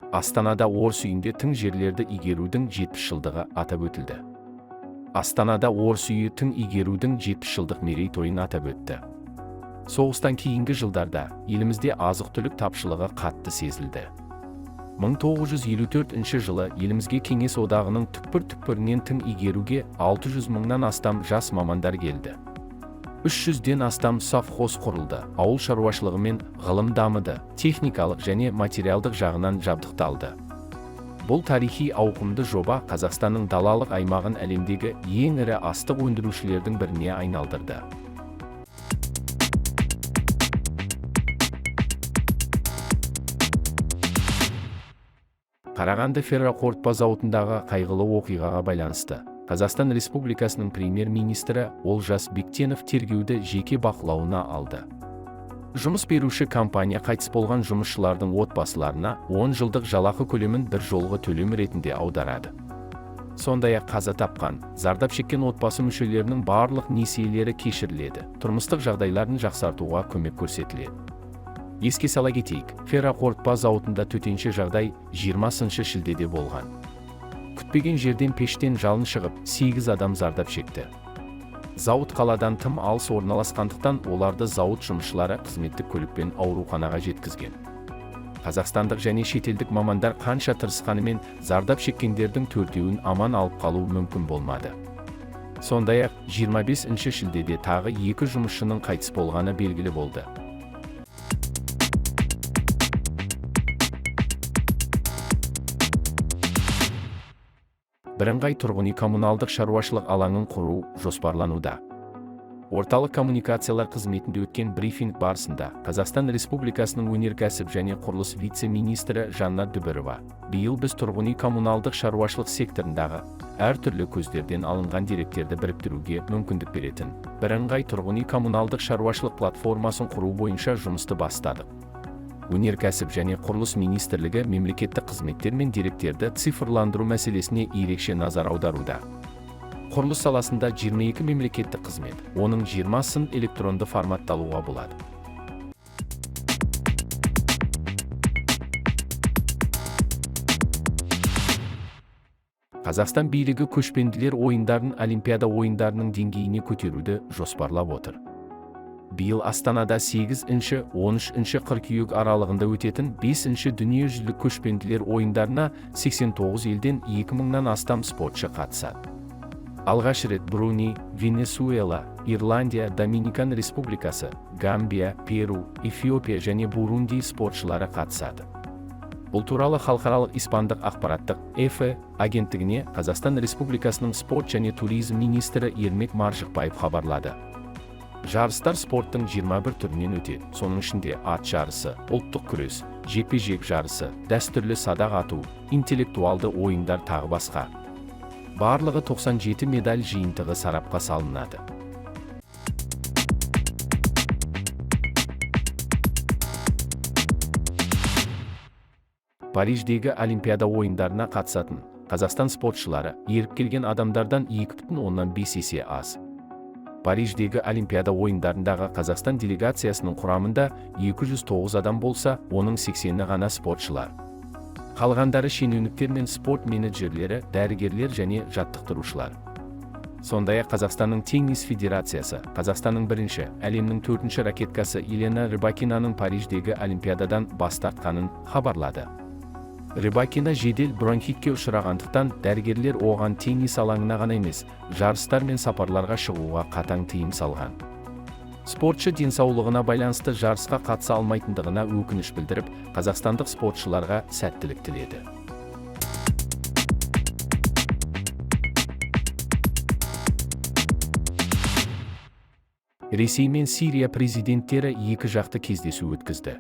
Астанада Орыс үйінде тың жерлерді игерудің 70 жылдығы атап өтілді. Астанада Орыс үйі тың игерудің 70 жылдық мерейтойын атап өтті. Соғыстан кейінгі жылдарда елімізде азық-түлік тапшылығы қатты сезілді. 1954 жылы елімізге Кеңес Одағының түкпір-түкпірінен тың игеруге 600 мыңнан астам жас мамандар келді. 300-ден астам совхоз құрылды, ауыл шаруашылығы мен ғылым дамыды, техникалық және материалдық жағынан жабдықталды. Бұл тарихи ауқымды жоба Қазақстанның далалық аймағын әлемдегі ең ірі астық өндірушілердің біріне айналдырды. Қарағанды ферроқорытпа зауытындағы қайғылы оқиғаға байланысты Қазақстан Республикасының премьер-министрі Олжас Бектенов тергеуді жеке бақылауына алды. Жұмыс беруші компания қайтыс болған жұмысшылардың отбасыларына 10 жылдық жалақы көлемін бір жолғы төлем ретінде аударады. Сондай-ақ қаза тапқан, зардап шеккен отбасы мүшелерінің барлық несиелері кешіріледі, тұрмыстық жағдайларын жақсартуға көмек көрсетіледі. Еске сала кетейік, ферроқорытпа зауытында төтенше жағдай 20 шілдеде болған. Күтпеген жерден пештен жалын шығып, 8 адам зардап шекті. Зауыт қаладан тым алыс орналасқандықтан, оларды зауыт жұмысшылары қызметтік көлікпен ауруханаға жеткізген. Қазақстандық және шетелдік мамандар қанша тырысқанымен, зардап шеккендердің төртеуін аман алып қалу мүмкін болмады. Сондай-ақ 25 шілдеде тағы екі жұмысшының қайтыс болғаны белгілі болды. Бірыңғай тұрғын үй коммуналдық шаруашылық алаңын құру жоспарлануда. Орталық коммуникациялар қызметінде өткен брифинг барысында Қазақстан Республикасының өнеркәсіп және құрылыс вице-министрі Жанна Дүбірова биыл біз тұрғын үй коммуналдық шаруашылық секторындағы әртүрлі көздерден алынған деректерді біріктіруге мүмкіндік беретін бірыңғай тұрғын үй коммуналдық шаруашылық платформасын құру бойынша жұмысты бастадық. Өнеркәсіп және құрылыс министрлігі мемлекеттік қызметтер мен деректерді цифрландыру мәселесіне ерекше назар аударуда. Құрылыс саласында 22 мемлекеттік қызмет, оның 20-сын электронды форматталуға болады. Қазақстан билігі көшпенділер ойындарын Олимпиада ойындарының деңгейіне көтеруді жоспарлап отыр. Биыл Астанада 8-13 қыркүйек аралығында өтетін 5-ші дүниежүзілік көшпенділер ойындарына 89 елден 2000-нан астам спортшы қатысады. Алғаш рет Бруней, Венесуэла, Ирландия, Доминикан Республикасы, Гамбия, Перу, Эфиопия және Бурунди спортшылары қатысады. Бұл туралы халықаралық испандық ақпараттық ЭФЕ агенттігіне Қазақстан Республикасының спорт және туризм министрі Ермек Маржықпаев хабарлады. Жарыстар спорттың 21 түрінен өтеді, соның ішінде ат жарысы, ұлттық күрес, жекпе-жек жарысы, дәстүрлі садақ ату, интеллектуалды ойындар, тағы басқа. Барлығы 97 медаль жиынтығы сарапқа салынады. Париждегі Олимпиада ойындарына қатысатын Қазақстан спортшылары еріп келген адамдардан 2,5 есе аз. Париждегі Олимпиада ойындарындағы Қазақстан делегациясының құрамында 209 адам болса, оның 80-і ғана спортшылар. Қалғандары шенеуніктер мен спорт менеджерлері, дәрігерлер және жаттықтырушылар. Сондай-ақ Қазақстанның теннис федерациясы Қазақстанның бірінші, әлемнің төртінші ракеткасы Елена Рыбакинаның Париждегі Олимпиададан бас тартқанын хабарлады. Рыбакина жедел бронхитке ұшырағандықтан, дәрігерлер оған теннис алаңына ғана емес, жарыстар мен сапарларға шығуға қатаң тыйым салған. Спортшы денсаулығына байланысты жарысқа қатыса алмайтындығына өкініш білдіріп, қазақстандық спортшыларға сәттілік тіледі. Ресей мен Сирия президенттері екі жақты кездесу өткізді.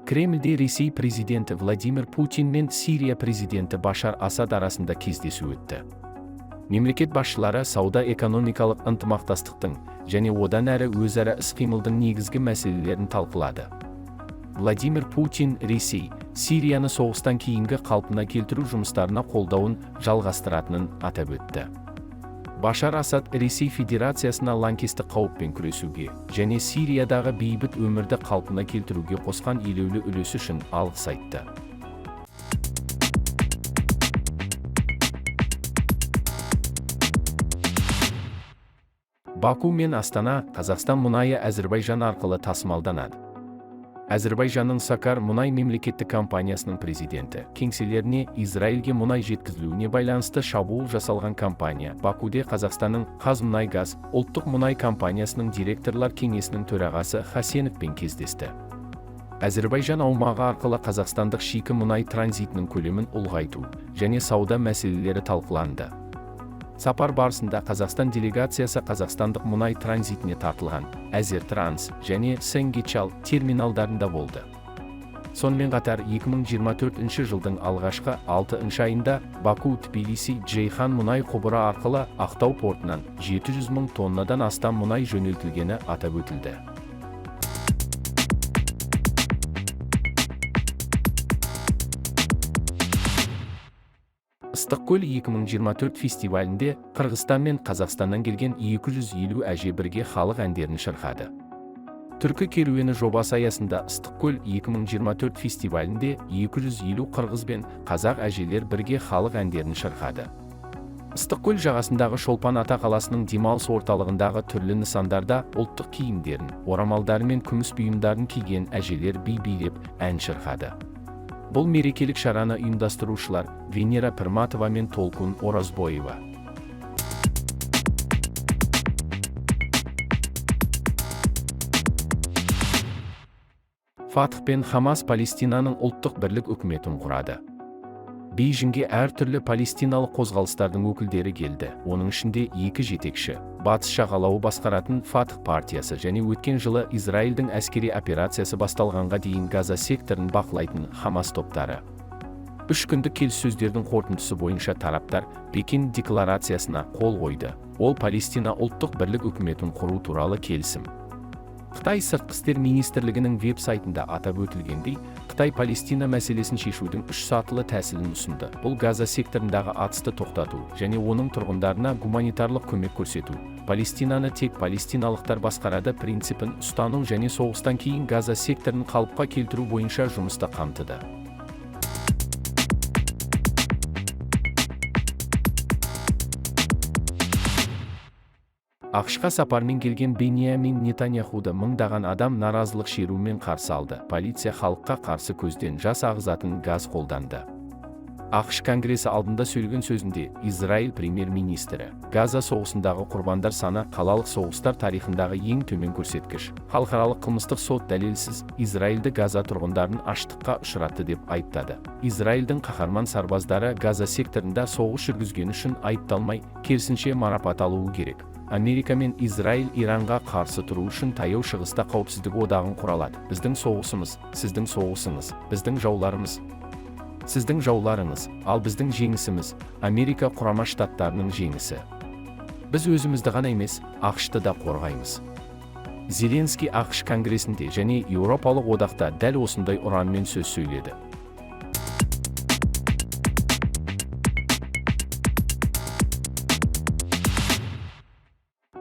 Кремльде Ресей президенті Владимир Путин мен Сирия президенті Башар Асад арасында кездесу өтті. Мемлекет басшылары сауда-экономикалық ынтымақтастықтың және одан әрі өзара іс-қимылдың негізгі мәселелерін талқылады. Владимир Путин Ресей Сирияны соғыстан кейінгі қалпына келтіру жұмыстарына қолдауын жалғастыратынын атап өтті. Башар Асад Ресей Федерациясына лаңкестік қауіппен күресуге және Сириядағы бейбіт өмірді қалпына келтіруге қосқан елеулі үлесі үшін алғыс айтты. Баку мен Астана. Қазақстан мұнайы Әзірбайжан арқылы тасымалданады. Әзірбайжанның Сокар мұнай мемлекеттік компаниясының президенті кеңселеріне Израильге мұнай жеткізілуіне байланысты шабуыл жасалған компания Бакуде Қазақстанның «Қазмұнайгаз» ұлттық мұнай компаниясының директорлар кеңесінің төрағасы Хасеновпен кездесті. Әзірбайжан аумағы арқылы қазақстандық шикі мұнай транзитінің көлемін ұлғайту және сауда мәселелері талқыланды. Сапар барысында Қазақстан делегациясы қазақстандық мұнай транзитіне тартылған Әзертранс және Сенгичал терминалдарында болды. Сонымен қатар 2024 жылдың алғашқы 6 айында Баку-Тбилиси-Джейхан мұнай құбыры арқылы Ақтау портынан 700 мың тоннадан астам мұнай жөнелтілгені атап өтілді. Ыстықкөл 2024 фестивалінде Қырғызстан мен Қазақстаннан келген 250 әже бірге халық әндерін шырқады. Түркі керуені жобасы аясында Ыстықкөл 2024 фестивалінде 250 қырғыз бен қазақ әжелер бірге халық әндерін шырқады. Ыстықкөл жағасындағы Шолпан Ата қаласының демалыс орталығындағы түрлі нысандарда ұлттық киімдерін, орамалдары мен күміс бұйымдарын киген әжелер би билеп, ән шырқады. Бұл мерекелік шараны ұйымдастырушылар Венера Пірматова мен Толкун Оразбоева. Фатх пен Хамас Палестинаның ұлттық бірлік үкіметін құрады. Бейжіңге әртүрлі палестиналық қозғалыстардың өкілдері келді. Оның ішінде екі жетекші, Батыс жағалауы басқаратын Фатх партиясы және өткен жылы Израильдің әскери операциясы басталғанға дейін Газа секторын бақылайтын Хамас топтары. 3 күндік келіссөздердің қорытындысы бойынша тараптар Пекин декларациясына қол қойды. Ол Палестина ұлттық бірлік үкіметін құру туралы келісім. Қытай сыртқы істер министрлігінің веб-сайтында атап өтілгендей, Қытай Палестина мәселесін шешудің 3 сатылы тәсілін ұсынды. Бұл Газа секторындағы атысты тоқтату және оның тұрғындарына гуманитарлық көмек көрсету, Палестинаны тек палестиналықтар басқарады принципін ұстану және соғыстан кейін Газа секторын қалыпқа келтіру бойынша жұмысты қамтыды. АҚШ-қа сапармен келген Беньямин Нетаньяхуды мыңдаған адам наразылық шеруімен қарсы алды. Полиция халыққа қарсы көзден жас ағызатын газ қолданды. АҚШ Конгресі алдында сөйлеген сөзінде Израиль премьер-министрі Газа соғысындағы құрбандар саны қалалық соғыстар тарихындағы ең төмен көрсеткіш. Халықаралық қылмыстық сот дәлелсіз Израильді Газа тұрғындарын аштыққа ұшыратты деп айыптады. Израильдің қаһарман сарбаздары Газа секторында соғыс жүргізгені үшін айыпталмай, керісінше марапат алуы керек. Америка мен Израиль Иранға қарсы тұру үшін Таяу Шығыста қауіпсіздік одағын құра алады. Біздің соғысымыз, сіздің соғысыңыз, біздің жауларымыз, сіздің жауларыңыз, ал біздің жеңісіміз, Америка Құрама Штаттарының жеңісі. Біз өзімізді ғана емес, АҚШ-ты да қорғаймыз. Зеленский АҚШ Конгресінде және Еуропалық одақта дәл осындай ұранмен сөз сөйледі.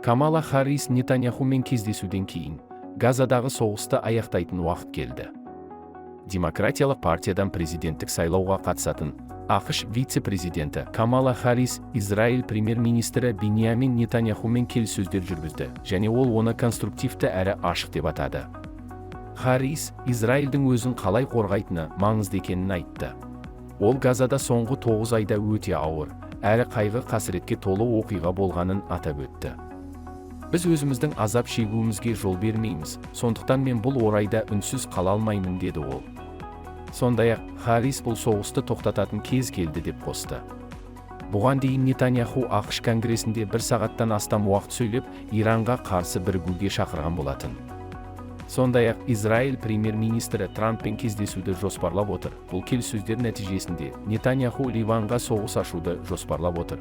Камала Харрис Нетаньяхумен кездесуден кейін Газадағы соғысты аяқтайтын уақыт келді. Демократиялық партиядан президенттік сайлауға қатысатын АҚШ вице-президенті Камала Харрис Израиль премьер-министрі Беньямин Нетаньяхумен келіссөздер жүргізді және ол оны конструктивті әрі ашық деп атады. Харрис Израильдің өзін қалай қорғайтыны маңызды екенін айтты. Ол Газада соңғы 9 айда өте ауыр, әрі қайғы-қасіретке толы оқиға болғанын атап өтті. Біз өзіміздің азап шегуімізге жол бермейміз, сондықтан мен бұл орайда үнсіз қала алмаймын, деді ол. Сондай-ақ, Харрис бұл соғысты тоқтататын кез келді деп қосты. Бұған дейін Нетаньяху АҚШ Конгресінде 1 сағаттан астам уақыт сөйлеп, Иранға қарсы бірігуге шақырған болатын. Сондай-ақ, Израиль премьер-министрі Трамппен кездесуді жоспарлап отыр. Бұл келіссөздер нәтижесінде Нетаньяху Ливанға соғыс ашуды жоспарлап отыр.